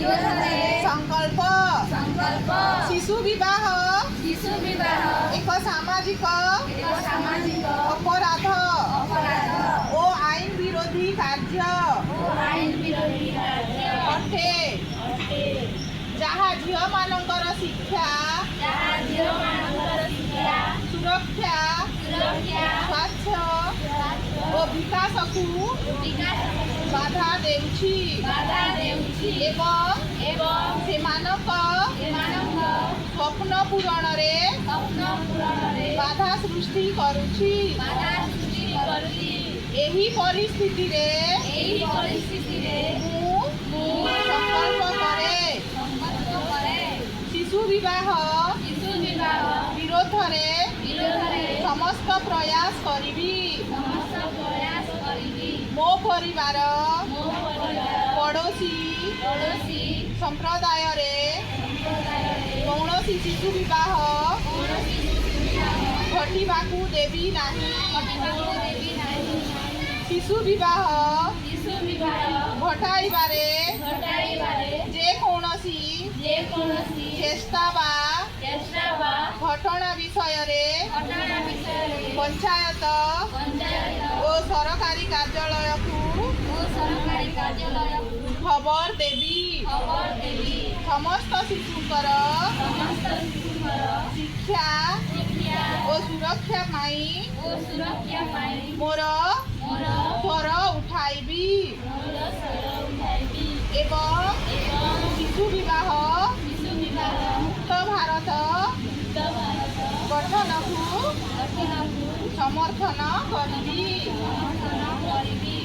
ସଂକଳ୍ପ। ସଂକଳ୍ପ। ଶିଶୁ ବିବାହ ଶିଶୁ ବିବାହ ଏକ ସାମାଜିକ ଏକ ସାମାଜିକ ଅପରାଧ ଅପରାଧ ଓ ଆଇନ ବିରୋଧୀ କାର୍ଯ୍ୟ ଓ ଆଇନ ବିରୋଧୀ କାର୍ଯ୍ୟ ଅଟେ, ଅଟେ, ଯାହା ଝିଅମାନଙ୍କର ଶିକ୍ଷା, ଯାହା ଝିଅମାନଙ୍କର ଶିକ୍ଷା, ସୁରକ୍ଷା, ସୁରକ୍ଷା, ସ୍ୱାସ୍ଥ୍ୟ ଓ ବିକାଶକୁ ବିକାଶକୁ ବାଧା ଦେଉଛି ବାଧା ଦେଉଛି ଏବଂ ଏବଂ ସେମାନଙ୍କ ସେମାନଙ୍କ ସ୍ୱପ୍ନ ପୂରଣରେ ସ୍ୱପ୍ନ ପୂରଣରେ ବାଧା ସୃଷ୍ଟି କରୁଛି। ବାଧା ସୃଷ୍ଟି କରୁଛି। ଏହି ପରିସ୍ଥିତିରେ ଏହି ପରିସ୍ଥିତିରେ ମୁଁ ମୁଁ ସଂକଳ୍ପ କରେ, ସଂକଳ୍ପ କରେ, ଶିଶୁ ବିବାହ ଶିଶୁ ବିବାହ ବିରୋଧରେ ବିରୋଧରେ ସମସ୍ତ ପ୍ରୟାସ କରିବି। ସମସ୍ତ ପ୍ରୟାସ କରିବି। ମୋ ପରିବାର, ମୋ ପରିବାର, ପଡ଼ୋଶୀ, ପଡ଼ୋଶୀ, ସମ୍ପ୍ରଦାୟରେ ସମ୍ପ୍ରଦାୟରେ କୌଣସି ଶିଶୁ ବିବାହ କୌଣସି ଶିଶୁ ବିବାହ ଘଟିବାକୁ ଦେବି ନାହିଁ। ଘଟିବାକୁ ଦେବି ନାହିଁ। ଶିଶୁ ବିବାହ ଶିଶୁ ବିବାହ ଘଟାଇବାରେ ଘଟାଇବାରେ ଯେକୌଣସି ଯେକୌଣସି ଚେଷ୍ଟା ବା ଚେଷ୍ଟା ବା ଘଟଣା ବିଷୟରେ ଘଟଣା ବିଷୟରେ ପଞ୍ଚାୟତ ପଞ୍ଚାୟତ ଓ ସରକାରୀ କାର୍ଯ୍ୟାଳୟକୁ ଓ ସରକାରୀ କାର୍ଯ୍ୟାଳୟକୁ ଖବର ଦେବି। ଖବର ଦେବି। ସମସ୍ତ ଶିଶୁଙ୍କର ସମସ୍ତ ଶିଶୁଙ୍କର ଶିକ୍ଷା ଶିକ୍ଷା ଓ ସୁରକ୍ଷା ପାଇଁ ଓ ସୁରକ୍ଷା ପାଇଁ ମୋର ମୋର ସ୍ୱର ଉଠାଇବି ମୋର ସ୍ୱର ଉଠାଇବି ଏବଂ ଏବଂ ଶିଶୁ ବିବାହ ଶିଶୁ ବିବାହ ମୁକ୍ତ ଭାରତ ମୁକ୍ତ ଭାରତ ଗଠନକୁ ଗଠନକୁ ସମର୍ଥନ କରିବି। ସମର୍ଥନ କରିବି।